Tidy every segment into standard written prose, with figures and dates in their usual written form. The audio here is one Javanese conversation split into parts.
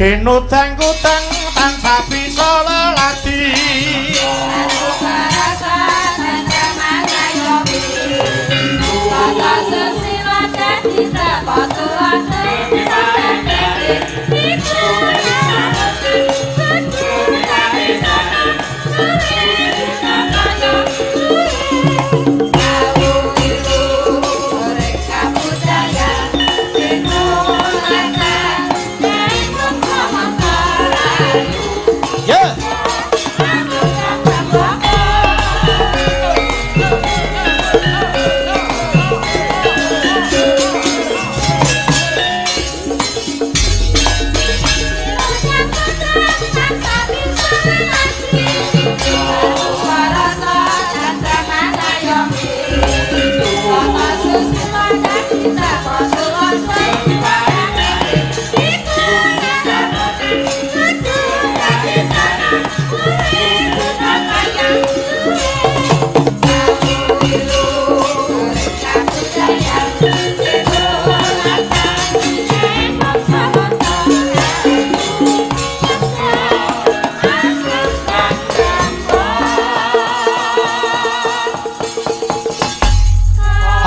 Kinutang-kutang tansah bisa leladi. Yeah.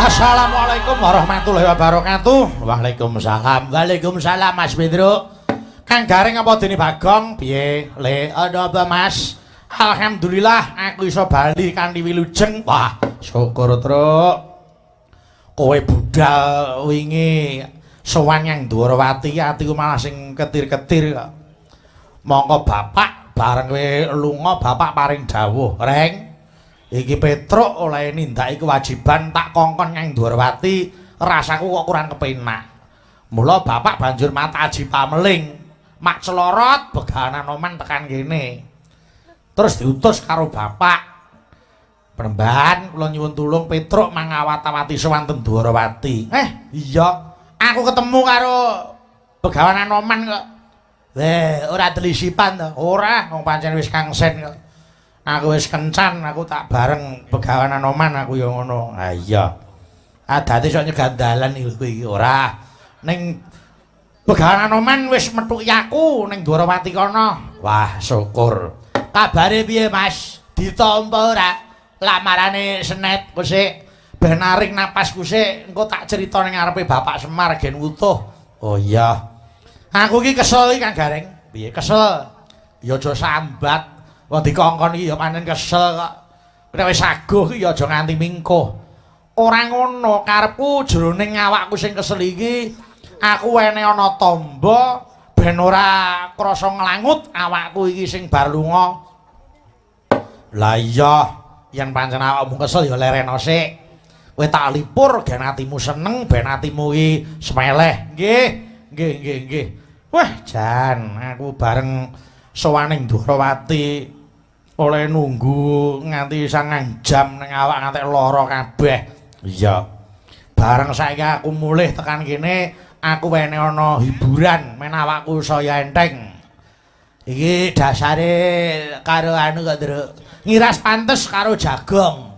Assalamualaikum warahmatullahi wabarakatuh. Waalaikumsalam. Waalaikumsalam Mas Bendro. Kang Gareng apa dene Bagong? Piye? Le, ana apa Mas? Alhamdulillah aku iso bali kanthi wilujeng. Wah, syukur Truk. Kowe budal wingi sowan nyang Dwarawati atiku malah sing ketir-ketir kok. Mongko bapak bareng kowe lunga bapak paring dawuh, Reng. Iki Petruk oleh nindakake kewajiban tak kongkon nyang Dwarawati, rasaku kok kurang kepenak. Mula bapak banjur mataji pameling, mak celorot Begawan Anoman tekan kene. Terus diutus karo bapak. Penembahan kula nyuwun tulung Petruk mangawat-awati sowan ten Dwarawati. Iya, aku ketemu karo Begawan Anoman kok. Weh, ora telisipan to? Ora, wong pancen wis kangsen kok. Aku wis kencan, aku tak bareng Begawan Anoman aku ya ngono. Ha iya. Adate sok nyegat dalan iki kowe iki ora. Ning Begawan Anoman wis methuki aku ning Dwarawati kono. Wah, syukur. Kabare piye, Mas? Ditampa ora lamarane Senet sik? Ben narik napasku sik, engko tak crita ning ngarepe Bapak Semar gen wutuh. Oh iya. Aku iki kesel iki Kang Gareng. Piye kesel? Ya aja sambat. Wong dikongkon iki ya panen kesel kok. Nek wis aguh iki ya aja nganti mingkuh. Ora ngono, karepku jroning awakku sing kesel iki aku wene ana tamba ben ora krasa nglangut awakku iki sing bar lunga. Lah iya, yen pancen awakmu kesel ya lereno sik. Kowe tak lipur gen atimu seneng, ben atimu iki semeleh. Nggih, nggih, nggih, nggih. Wah, jan aku bareng sowan ning Dwarawati oleh nunggu nganti 9 jam ning awak nganti lara kabeh. Iya. Bareng saiki aku mulih tekan kene, aku wene ana hiburan men awakku saya enteng. Iki dasare karo anu kok, Ndruk. Ngiras pantes karo jagong.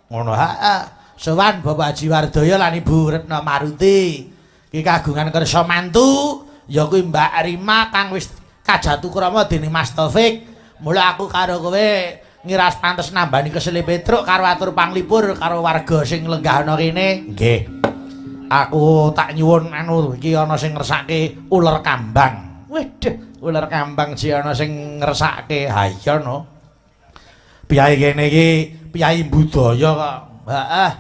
Ngono heeh. Sowan Bapak Haji Wardaya lan Ibu Retno Maruti. Iki kagungan kersa mantu ya kuwi Mbak Rima kang wis kajatukrama dening Mas Taufik. Mula aku karo kowe ngiras pantes nambani kesele Petruk karo atur panglipur karo warga sing lenggah ana kene. Nggih. Aku tak nyuwun anu iki ana sing ngersake uler kambang. Waduh, uler kambang ji ana sing ngersake. Ha iya no. Piyai kene iki piyai budaya kok. Heeh.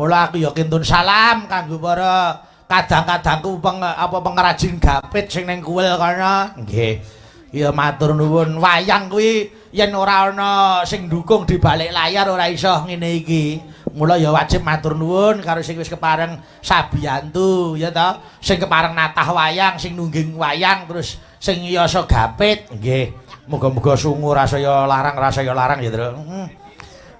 Mula aku ya kintun salam kanggo para kadang-kadangku apa pengrajin gapit sing ning kuwil kono. Nggih. Ya matur nuwun. Wayang kuwi yen ora ana sing ndukung di balik layar ora iso ngene iki. Mula ya wajib matur nuwun karo sing wis kepareng sabiyantu ya ta, sing kepareng natah wayang, sing nungging wayang, terus sing yasa gapit. Nggih. Muga-muga sungu rasaya larang, rasaya larang ya, Tru.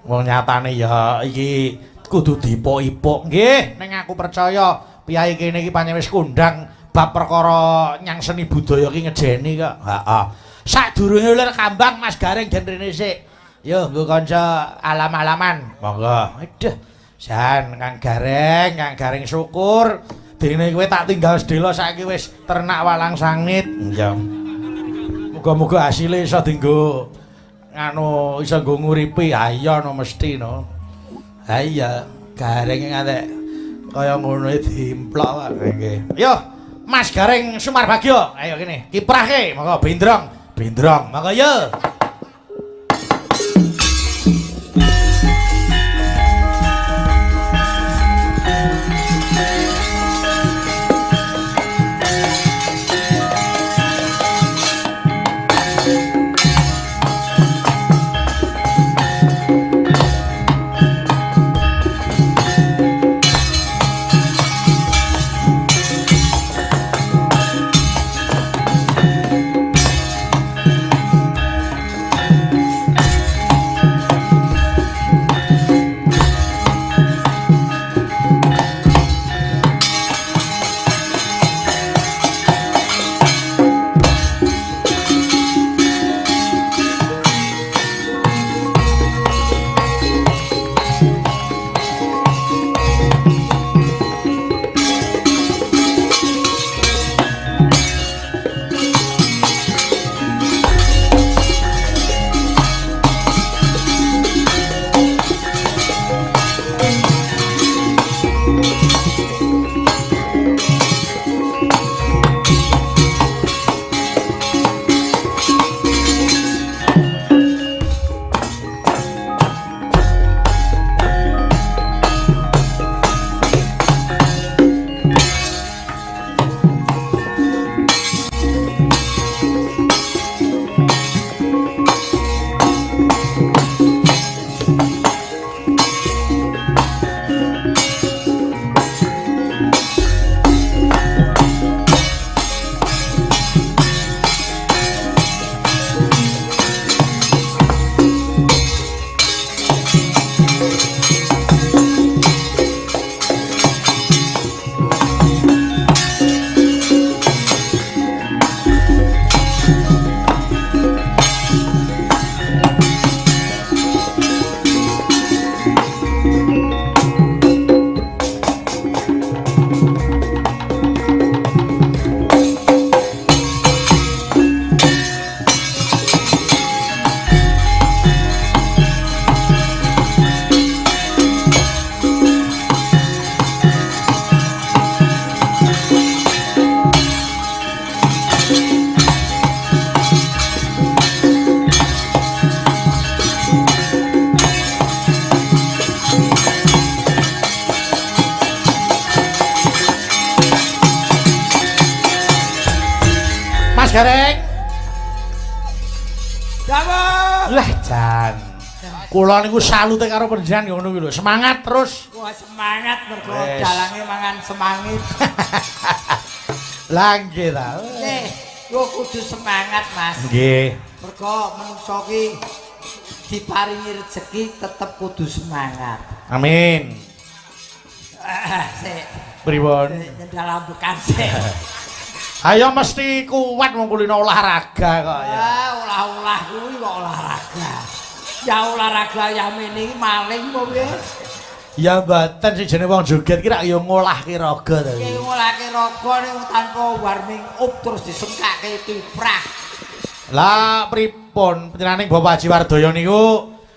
Wong nyatane ya iki kudu dipuk-ipuk. Nggih, ning aku percaya piyai kene iki pancen wis kondang bab perkara nyang seni budaya iki ngejeni kok. Heeh. Sadurunge ulir kambang Mas Gareng gen rene sik. Yo nggo kanca alam-alaman. Monggo. Aduh. Jan Kang Gareng, Kang Gareng syukur dene kowe tak tinggal sedelo saiki wis ternak walang sangit. Iya. Muga-muga hasile iso dienggo nganu iso nggo nguripi. Ha iya no mesti no. Ha iya, Gareng ngantek kaya ngono diimplok kok nggih. Yo, Mas Gareng Sumarbagyo, ayo kene. Kiprahke, monggo bendrong, bendrong. Monggo yo. Mas Gareng. Dawuh. Lah jan. Kula niku salute karo panjenengan ngono kuwi lho. Semangat terus. Wah, semangat mergo dalange mangan semangit. Lah nggih ta. Nggih, yo kudu semangat, Mas. Nggih. Mergo menungso ki diparingi rejeki tetep kudu semangat. Amin. Sik. Pripun? Nyendal ambekan sik. Ayo mesti kuat wong kulino olahraga kok ya. Ah, olah-olah kuwi kok olahraga. Ya olahraga yamene iki maling apa piye? Ya mboten sing jenenge wong joget ki rak ya ngolahke raga to. Ki ngolahke raga ning tanpa warming up terus disengkake kiprah. Lah pripun panjenengane Bapak Haji Wardoyo niku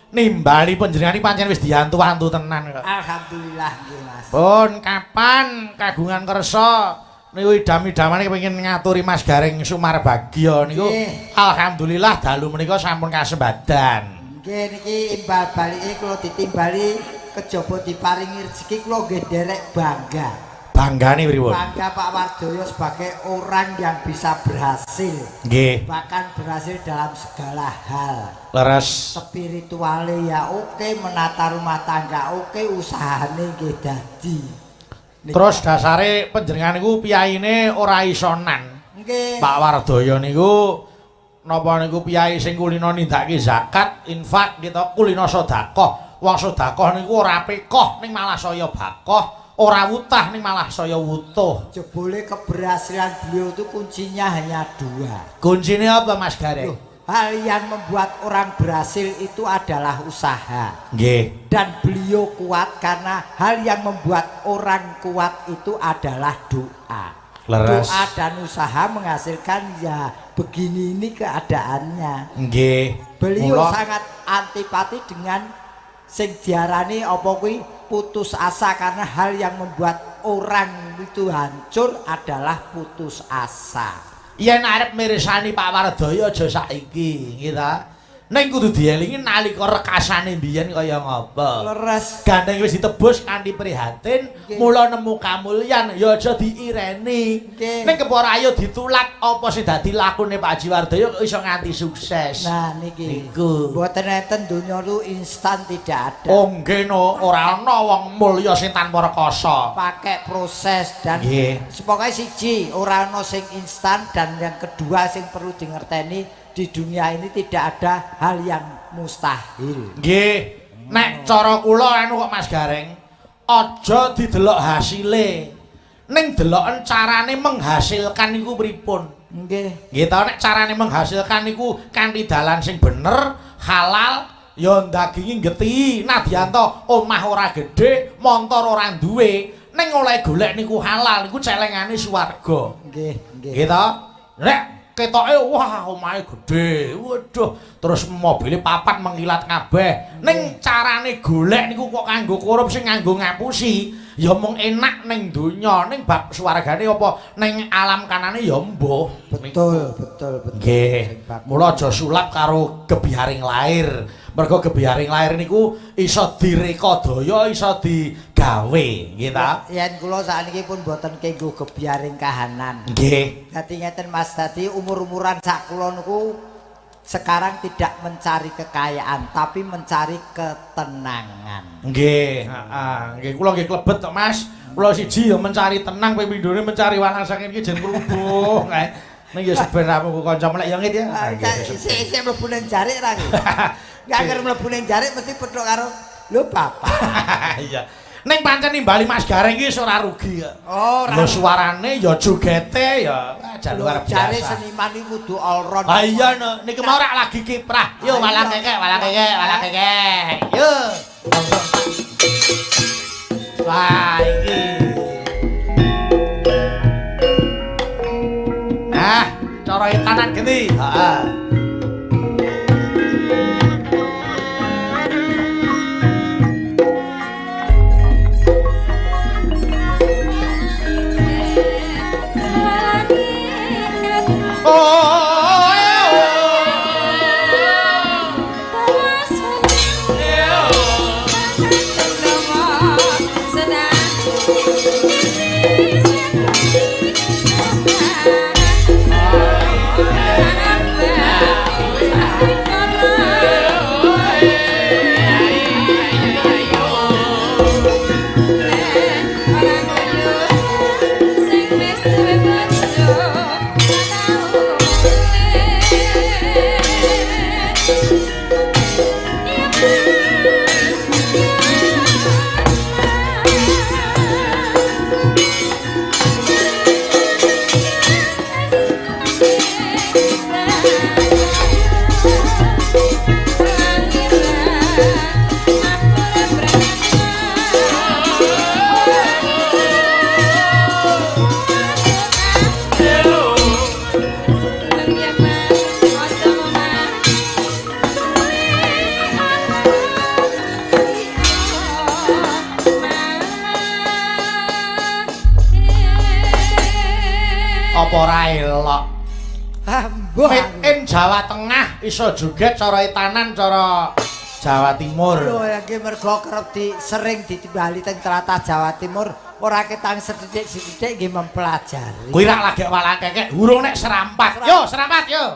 nimbali panjenengan iki pancen wis diantu-antu tenan kok. Alhamdulillah nggih Mas. Pun kapan kagungan kersa niku idam-idamane kepengin ngaturi Mas Gareng Sumarbagyo niku alhamdulillah dalu menika sampun kasembadan. Nggih niki imbal balike kula ditimbali kejaba diparingi rezeki kula nggih nderek bangga. Banggane pripun? Bangga Pak Wardoyo sebagai orang yang bisa berhasil. Nggih. Bahkan berhasil dalam segala hal. Leres. Spirituale ya oke, menata rumah tangga oke, usahane nggih dadi. Terus dasare panjenengan niku piyaine ora isonan. Nggih. Pak Wardoyo niku napa niku piyai sing kulino nindakake zakat, infak, kita kulino sedekah. Wong sedekah niku ora pekoh ning malah saya bakoh, ora wutah ning malah saya wutuh. Jebule keberhasilan beliau itu kuncinya hanya dua. Kuncine apa Mas Gareng? Loh, hal yang membuat orang berhasil itu adalah usaha. Nggih. Dan beliau kuat karena hal yang membuat orang kuat itu adalah doa. Leres. Doa dan usaha menghasilkan ya begini ini keadaannya. Nggih. Beliau Mula sangat antipati dengan sing diarani apa kuwi putus asa, karena hal yang membuat orang itu hancur adalah putus asa. Yen arep mirsani Pak Wardaya aja saiki, nggih ta. Ning kudu dielingi nalika rekasane mbiyen kaya ngapa. Leres. Gandeng wis ditebus kanthi prihatin, mula nemu kamulyan ya aja diireni. Nggih. Ning kepara ayo ditulak apa sing dadi lakune Pak Haji Wardaya kok iso nganti sukses. Nah niki. Niku. Mboten enten donya lu instan tidak ada. Oh nggih no, ora ana wong mulya sing tanpa rekoso. Pakai proses dan Nggih. pokoke siji ora ana sing instan, dan yang kedua sing perlu dingerteni di dunia ini tidak ada hal yang mustahil. Nggih. Nek cara kula anu kok Mas Gareng, aja didelok hasile. Ning deloken carane menghasilkan niku pripun. Nggih. Nggih ta, nek carane menghasilkan niku kanthi dalan sing bener, halal, ya ndagingi getihi. Nadyan to omah ora gedhe, montor ora duwe, ning oleh golek niku halal, niku celengane swarga. Nggih, nggih. Nggih ta? Nek ketoke wah omahe gedhe, waduh, terus mobile papat mengilat kabeh. Ning carane golek niku kok kanggo korupsi, nganggo ngapusi, ya mung enak ning donya, ning bab swargane apa ning alam kanane ya mbuh. Betul, betul, betul. Nggih. Mula aja sulap karo gebiaring lair. Mergo gebiaring lair niku iso direkadaya, iso digawe, nggih ta? Yen kula sakniki pun mboten kenggo gebiaring kahanan. Nggih. Dadi ngeten Mas, dadi umur-umuran sak kula niku sekarang tidak mencari kekayaan, tapi mencari ketenangan. Nggih, heeh. Nggih kula nggih klebet to, Mas. Kula siji ya mencari tenang, ping pindhone mencari walang saking iki jen rubuh kae. Ning ya seben aku kanca melek ya ngit ya. Isih mlebu ning jarik ra iki. Angger mlebu ning jarik mesti pethuk karo lho bapak. Iya. Ning pancen nimbali Mas Gareng iki wis ora rugi kok. Oh, ora. Lho suarane ya jogete ya jan luar biasa. Jare seniman iki kudu all round. Ha iya no, niki mau ora lagi kiprah. Yo walang kekek, walang kekek, walang kekek. Yo. Wah, iki. Nah, cara etanan genti. Heeh. Apa ora elok? Ambuh. Made in Jawa Tengah iso joget cara etanan cara Jawa Timur. Lho iki mergo kerep sering ditimbali teng tlatah Jawa Timur, ora ketang sethithik-sithik nggih mempelajari. Kuwi rak lagi walang kekek, urung nek serampat. Yo, serampat yo.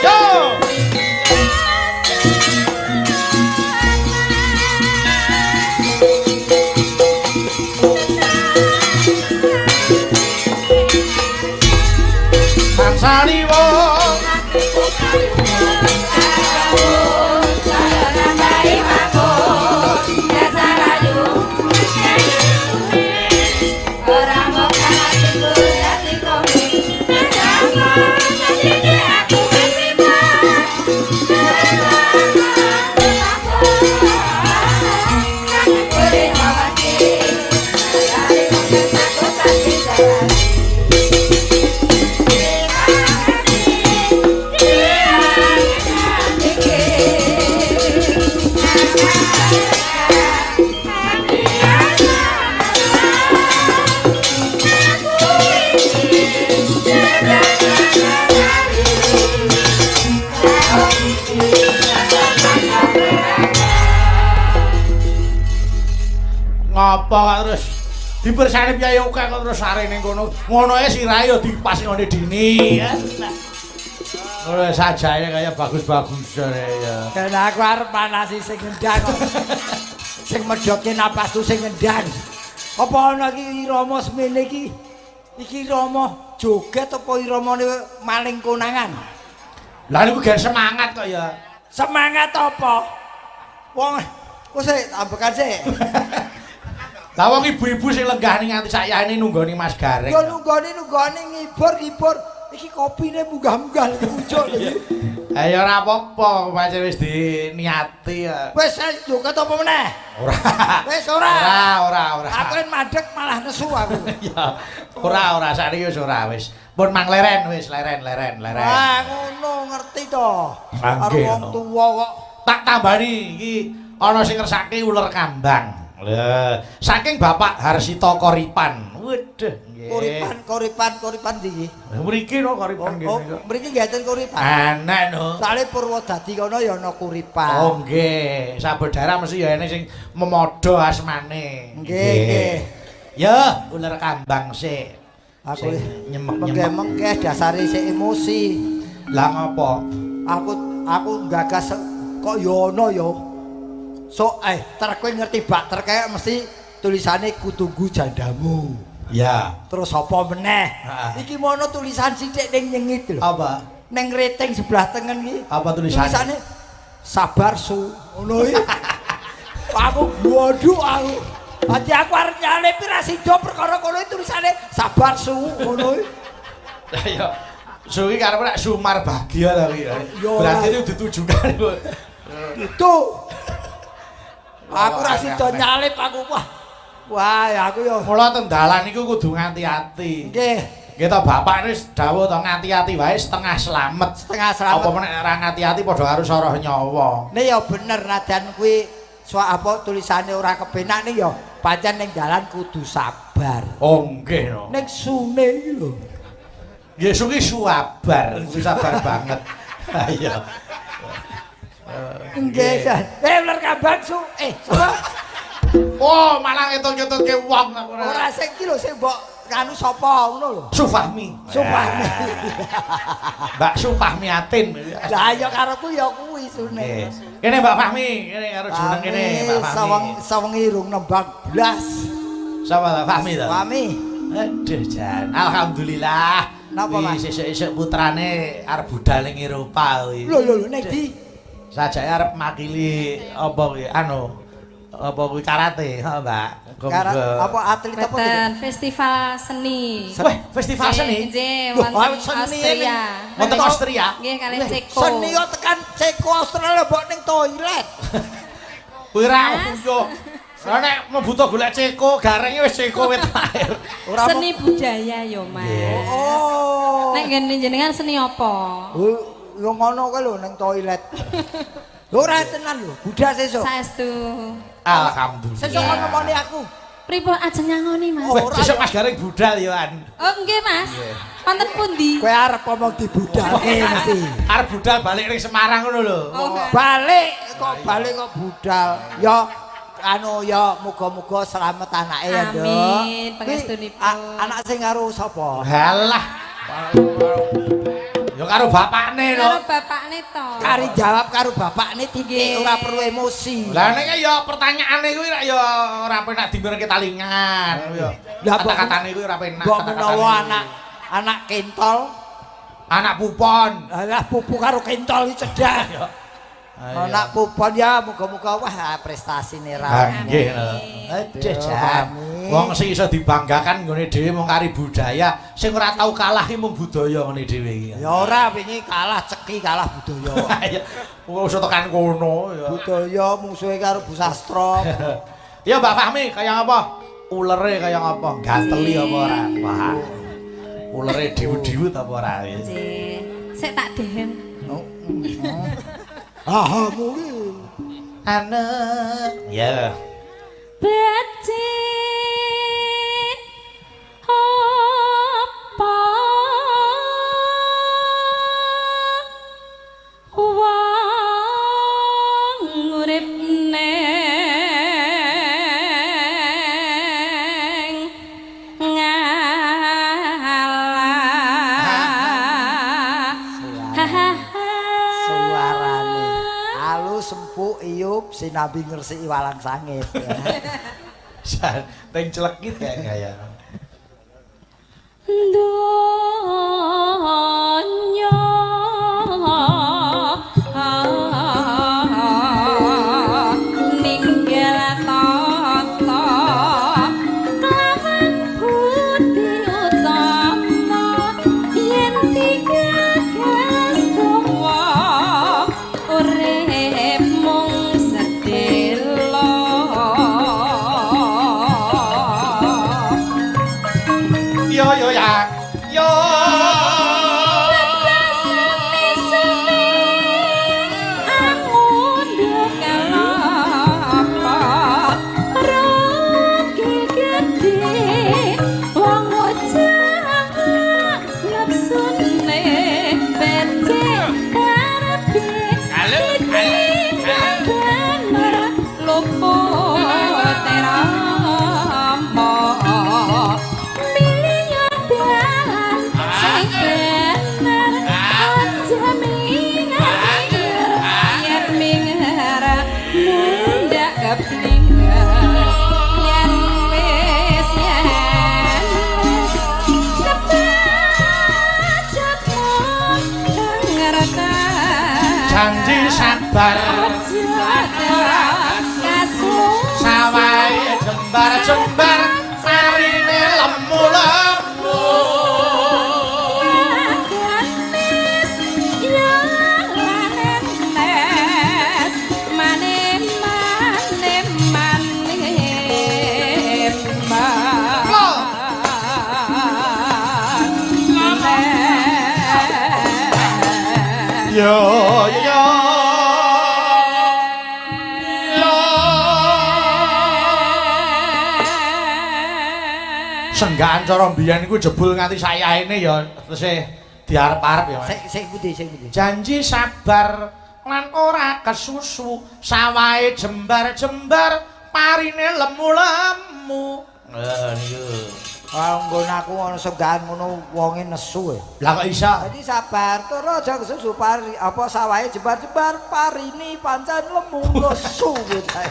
Yo. Tansah Dasar ayu. Ngapa kok terus dipersani piye akeh kok terus sare ning kono. Ngono ae sirahe ya dipas ngene dini. Ngono sajae kaya bagus-bagus ya. Kan aku arep manasi sing ngendang kok. Sing medhoke napasku sing ngendang. Apa ana iki irama semene iki? Iki irama joget apa iramane maling konangan? Lah niku gen semangat kok ya. Semangat apa? Wong kok sik ambekan sik. Lah wong ibu-ibu sing lenggah ning nganti sakyane nunggoni Mas Gareng. Ya nunggoni-nunggoni ngibur-ngibur. Iki kopine munggah-munggah pucuk iki. Ha ya ora apa-apa, pancen wis diniati ya. Wis joget apa meneh? Ora. Wis ora. Ora. Aku yen mandek malah nesu aku. Ya. Ora, sakniki wis ora wis. Pun mang leren wis, leren. Wah, ngono ngerti to. Karo wong tuwa kok tak tambani iki ana sing ngersake uler kambang. Lha, saking Bapak Harsito Koripan. Waduh, nggih. Koripan ndi iki? Mriki no Koripan kene kok. Mriki nggih enten Koripan. Enek no. Soale Purwodadi kono ya ana Koripan. Oh nggih, saben daerah mesti ya enek sing memodo asmane. Nggih, nggih. Ya, uler kambang sik. Aku nyemek-nyemek. Mengke dasare sik emosi. Lah ngopo? Aku gagas kok ya ana ya. So, trek kowe ngerti bak trek kae mesti tulisane kutunggu jandamu. Ya. Terus apa meneh? Iki mono tulisan sithik ning nyengit lho. Apa? Ning rating sebelah tengen iki. Apa tulisane? Tulisane sabar su. Ngono iki. Aku bodho aku. Ati aku arep nyalip ra sida perkara kono tulisane sabar su ngono iki. Lah ya. Su iki karepe nek Sumar Bagya ta iki. Berarti itu ditujukan kok. Itu. Aku ra sida nyalip aku. Wah. Wah, aku yo. Mula ten dalan niku kudu ngati-ati. Nggih. Nggih to bapak wis dawuh to ngati-ati wae setengah slamet. Setengah slamet. Apa meneh nek ora ngati-ati padha karo soroh nyawa. Nek ya bener nadan kuwi soal apa tulisane ora kepenak ning ya pancen ning dalan kudu sabar. Oh nggih no. Ning sune iki lho. Nggih suki sabar, kuwi sabar banget. Ha iya. Nggih. Uler kambang su. Sapa? Oh, malah ngetut-ngetutke wong aku ora. Ora sing iki lho sing mbok anu sapa ngono lho. Sufahmi. Sufahmi. Mbak Sufahmi Atin. Lah ya karoku ya kuwi sune. Kene Mbak Fahmi, kene karo jeneng kene Mbak Fahmi. Sawengi rung nembang blas. Sapa ta Fahmi ta? Fahmi. Aduh jan, alhamdulillah. Napa Mas? Sesuk-esuk putrane arep budal ning Eropa kuwi. Lho lho ning ndi? Sajake arep makili apa kuwi anu apa kuwi karate, ha Mbak. Apa atlet apa gitu? Festival seni. Wah, festival seni. Nggih, wonten Austria. Wonten Austria. Nggih, kalih Ceko. Seni kok tekan Ceko Australia mbok ning toilet. Kuwi ra yo. Ora nek mlebu to golek Ceko, garenge wis Ceko wit lahir. Seni budaya yo, Mas. Oh. Nek ngene jenengan seni apa? Yo ngono kuwi lho ning toilet. Ora tenan lho, budal sesuk. Saestu. Alhamdulillah. Sesuk kon ngemoni aku. Pripun ajeng nyangoni, Mas? Wah, sesuk Mas Gareng budal yo an. Oh, nggih, Mas. Wonten pundi? Kowe arep ngomong dibudalke mesti. Arep budal balik ning Semarang ngono lho. Balik kok balik kok budal. Ya anu ya muga-muga slamet anake ya, Nduk. Amin, pangestunipun. Anak sing karo sapa? Halah. Ya karo bapakne to. Karo bapakne to. Kari jawab karo bapakne titik ora perlu emosi. Lah nek ya pertanyaane kuwi ya ora penak dimirke talingan. Ya kata-katane kuwi ora penak. Mbok menawa anak kentol, anak pupon. Alah pupu karo kentol iki cedhak. Anak pupon ya muga-muga wah prestasine ra. Nggih. Aduh jan. Wong sing iso dibanggakan nggone dhewe mung kari budaya, sing ora tau kalah ki mung budaya ngene dhewe iki. Ya ora wingi kalah ceki kalah budaya. Wong iso tekan kono ya. Budaya musuhe karo Bu Sastro. Ya Mbak Fahmi kaya apa? Ulere kaya apa? Gateli apa ora? Wah. Ulere diwut-diwut apa ora? Nggih. Sik tak dehem. Ah, muli. Anak. Ya. Becik apa wong urip ning Alus empuk iyup sinambi ngresiki walang sangit. Teng celekit kayak kaya. Donya ninggal tata kelawan budi utama yen tigagas dawa urip mung sedhela. Yo yo ya. Yo. Janji sabar sawahe jembar-jembar marine lemu-lemu. Yo yo yo. Senggakan cara mbiyen iku jebul nganti sayaene ya tesih diarep-arep ya Mas. Sik sik pundi sik pundi. Janji sabar lan ora kesusu, sawahe jembar-jembar parine lemu-lemu. Lha niku. Ah nggon aku ana senggahan ngono wonge nesu e. Lah kok iso? Dadi sabar tur aja kesusu pari apa sawahe jembar-jembar parine pancen lemu nesu bocah.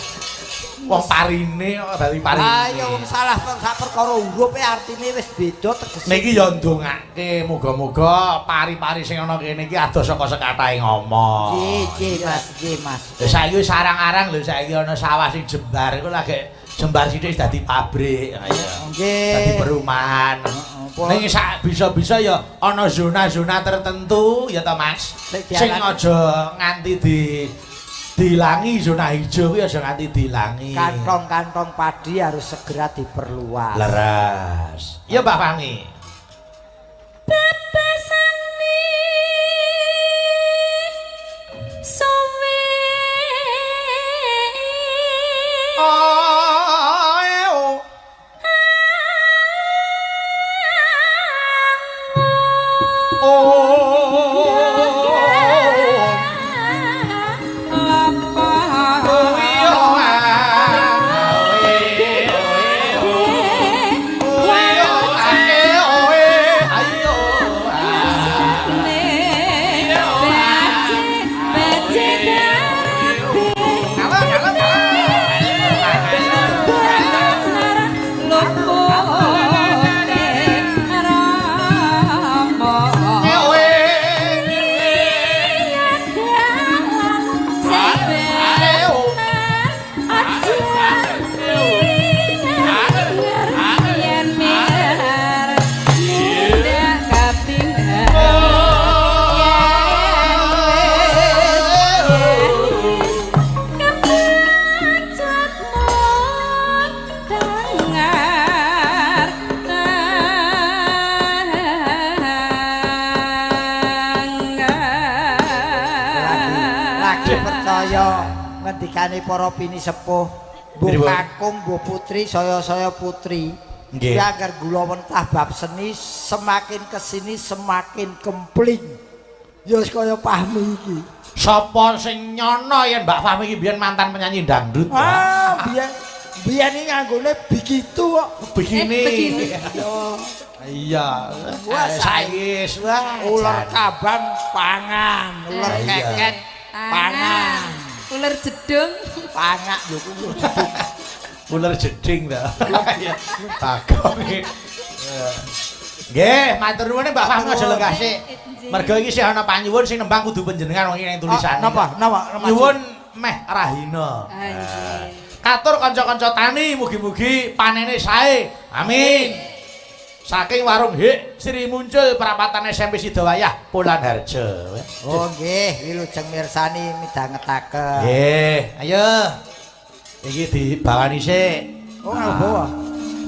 Wong parine kok dadi parine. Ah ya wong salah sak perkara hurufe artine wis beda tegese. Niki ya ndongake muga-muga pari-pari sing ana kene iki adoh saka sekatahe ngomong. Nggih, nggih Mas, nggih Mas. Lha saiki wis arang-arang lho saiki ana sawah sing jembar iku lagi jembar sithik wis dadi pabrik. Ayo. Nggih. Dadi perumahan. Heeh. Ning sak bisa-bisa ya ana zona-zona tertentu ya ta Mas. Sing Sing aja nganti diilangi zona hijau kuwi aja nganti diilangi. Kantong-kantong padi harus segera diperluas. Leres. Iya Mbak Fani. Bebasane suwe Oh, Lagi percaya ngendikane para pinisepuh, mbuh kakung, mbuh putri, saya-saya putri. Nggih. Ki angger gula mentah bab seni semakin kesini semakin kempling. Ya wis kaya Fahmi iki. Sapa sing nyono yen Mbak Fahmi iki biyen mantan penyanyi dangdut? Ah, biyen biyen iki nganggone begitu kok. Begini. Begini. Yo, Iya. Wah, Saiki wah ular kabang pangan, ular Iya. keket pangan. Uler jedung. Pangak yo kuwi jedung. Uler jeding ta. Bagong iki. Nggih, matur nuwun Mbak Fahmi aja lenggah sik. Mergo iki sih ana panyuwun sing nembang kudu panjenengan wong iki ning tulisane. Napa? Napa? Nyuwun meh rahina. Ah, nggih. Katur kanca-kanca tani mugi-mugi panene sae. Amin. Saking warung Hik Sri Muncul perapatan SMP Sidowayah Polanharjo. Oh nggih, wilujeng mirsani midhangetaken. Nggih, ayo. Iki dibawani sik. Oh, nganggo bawa.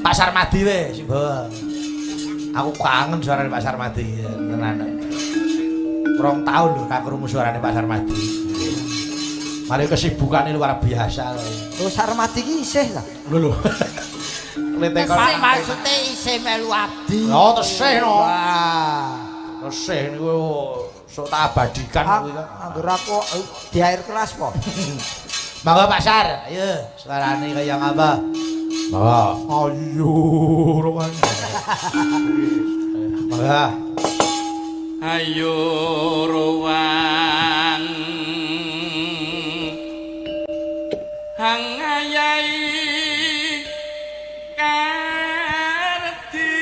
Pak Sarmadi we sing bawa. Aku kangen suarane Pak Sarmadi tenan. 2 tahun lho gak krungu suarane Pak Sarmadi. Mari kesibukane luar biasa lho. Oh, Sarmadi ki isih ta? Lho lho. Lete kon. Maksude isih melu abdi. Oh, tesih no. Wah. Tesih niku sok tak abadikan kuwi kok. Anggur aku di air keras po. Monggo Pak Sar, ayo suarane kaya ngapa? Monggo. Ayo rowan. Monggo. Ayo ruwang hangayai kardi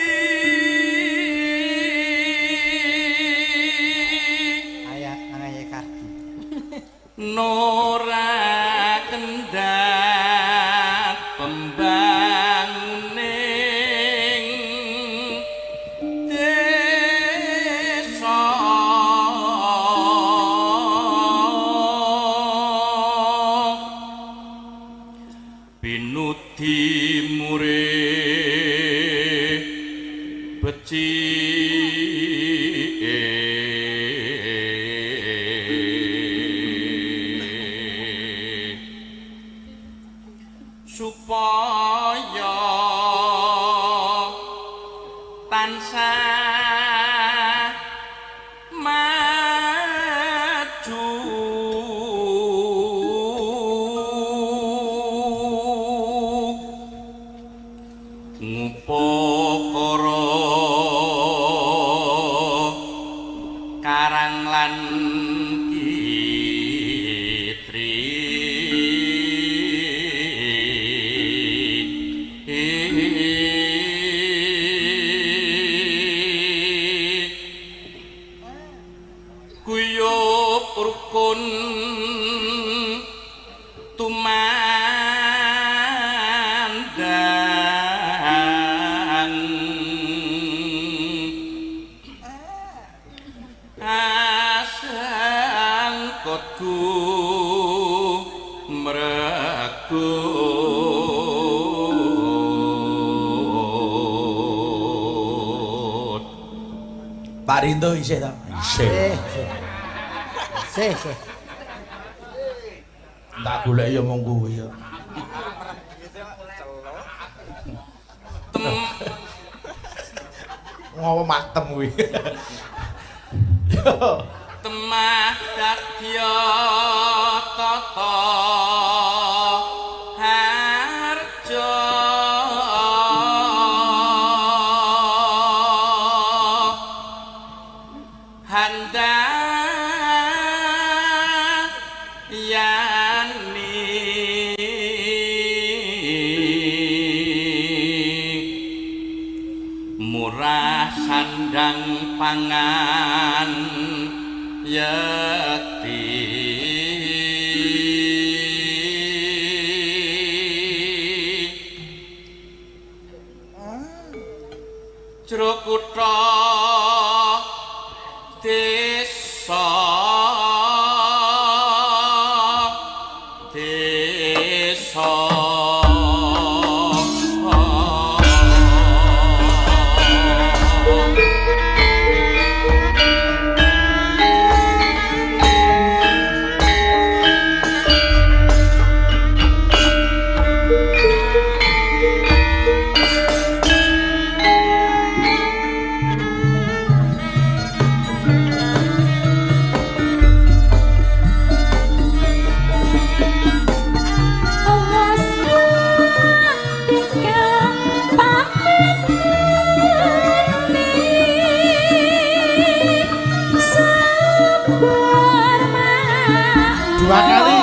Ayah angayai kardi. Nora kendhat pembanguning desa binudi mure becik supaya tansah maju ngupakara karang lan kitri guyub rukun tumandang asangkotku mregut. Pak Rinto isih ta? Isih. Sih, sih. Tak golek ya mung kuwi ya. Ngopo matem kuwi. Temah dadya tata harja handayani murah sandang pangan yekti jero kutha desa desa. Dua kali.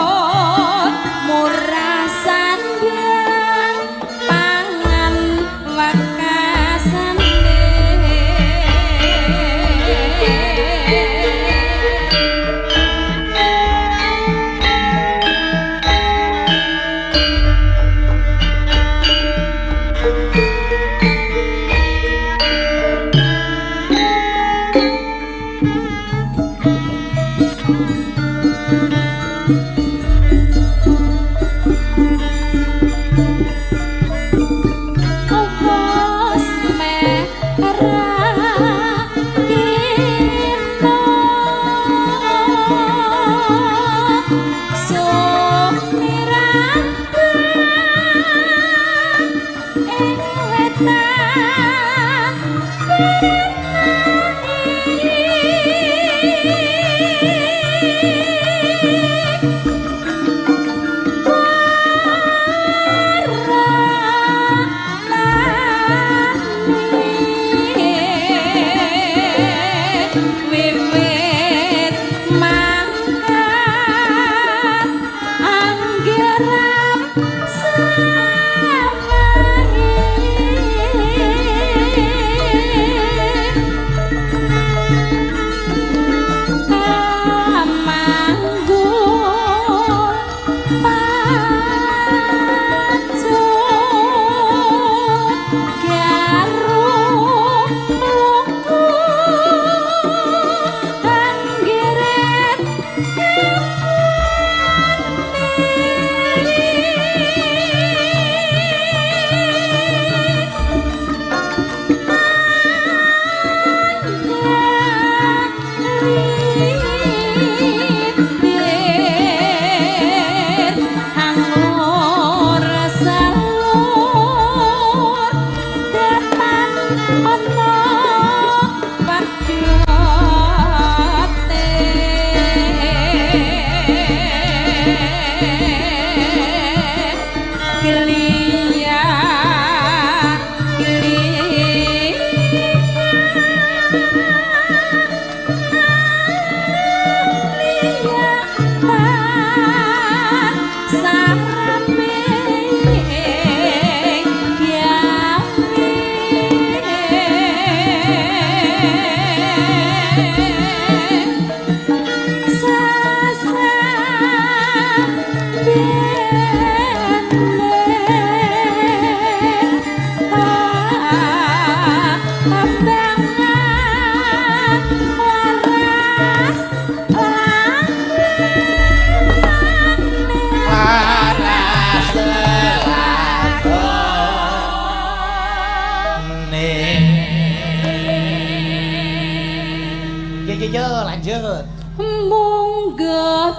Yo lanjut. Monggo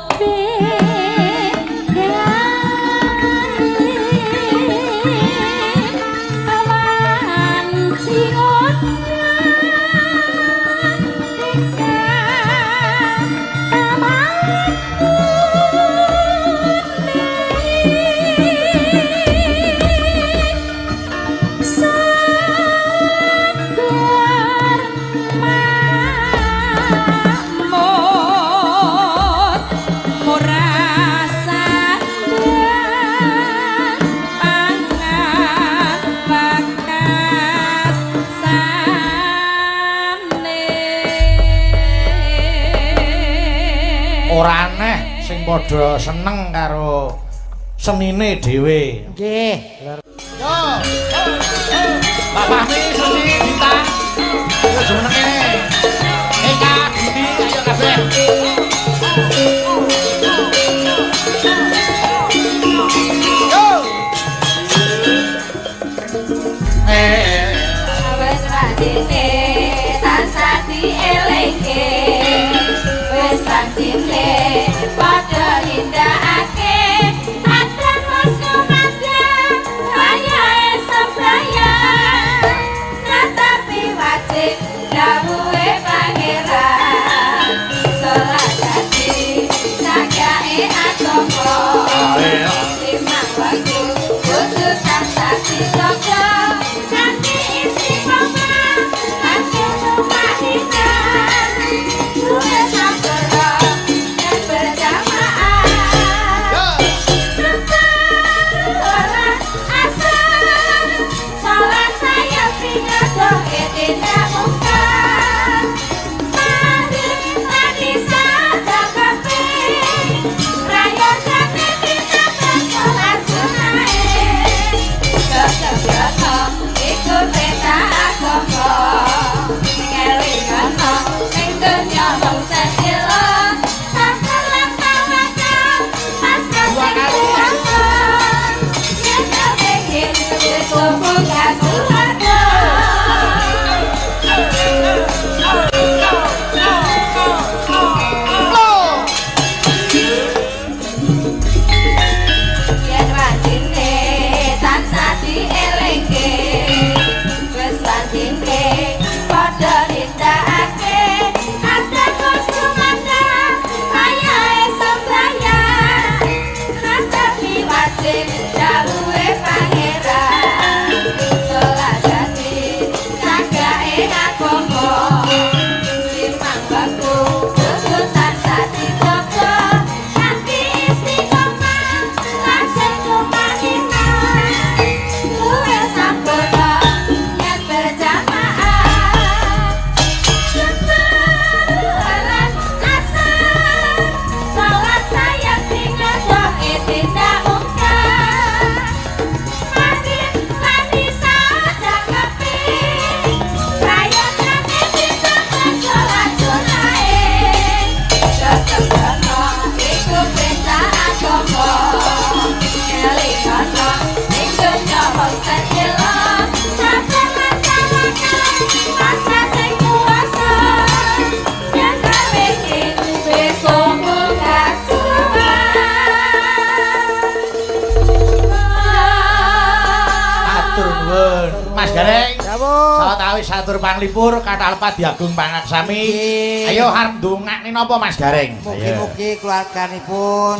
Ora aneh sing padha seneng karo senine dhewe. Nggih. Yo. Mbak Fahmi, Susi, Dita. Ayo jumeneng kene. Eka, Dini, ayo kabeh. Yo. Wis rajine tansah dielingke. Wis rajine padha nindakake adan wis kumandhang wayahe sembahyang natapi wajib dawuhe pangeran salat dadi sagae agama limang waktu kudu tansah dijaga kanthi istiqomah kanthi tumaninah luwih sabar yen berjamaah. Salat asar salat saya pingadoke tindak mungkar maghrib lan isya jakape rayogane tindak salat sunahe Sesebrono iku perintah agama ngelingono ning donya mung sedhela sabar lan tawakal pasrah sing kuwasa yen kepengin wis munggah swarga. Yen rajine tansah dielingke wis rajine padha nindakake adan wis kumandhang wayahe sembahyang natapi wajib dawuhe pangeran salat dadi sagae agama limang waktu kudu tansah dijaga kanthi istiqomah lan sing tumaninah luwih sabar yen berjamaah salat asar salat saya pingadoke tindak mungkar maghrib lan isya jakape rayogane dijaga salat sunahe Sesembrono iku perintah agama ngelingono ning donya mung sedhela sabar lan tawakal pasrah sing kuwasa yen kepengin wis munggah swarga. Matur nuwun. Mas Gareng. Dawuh. Sawetawis atur panglipur kathah lepat diagung pangaksami. Nggih. Ayo arep ndongakne napa Mas Gareng? Mugi-mugi keluarganipun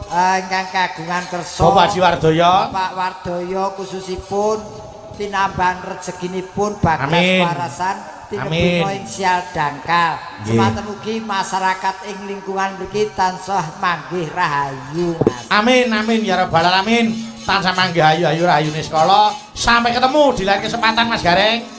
ingkang kagungan kersa Bapak Haji Wardoyo. Bapak Wardoyo khususipun tinambahan rezekinipun bagas Amin. warasan Amin. tinebuna ing sial dangkal. Nggih. Semanten ugi masyarakat ing lingkungan mriki tansah manggih rahayu Mas. Amin amin ya rabbal alamin. Tansah manggih ayu-ayu rahayune sekala. Sampai ketemu di lain kesempatan Mas Gareng.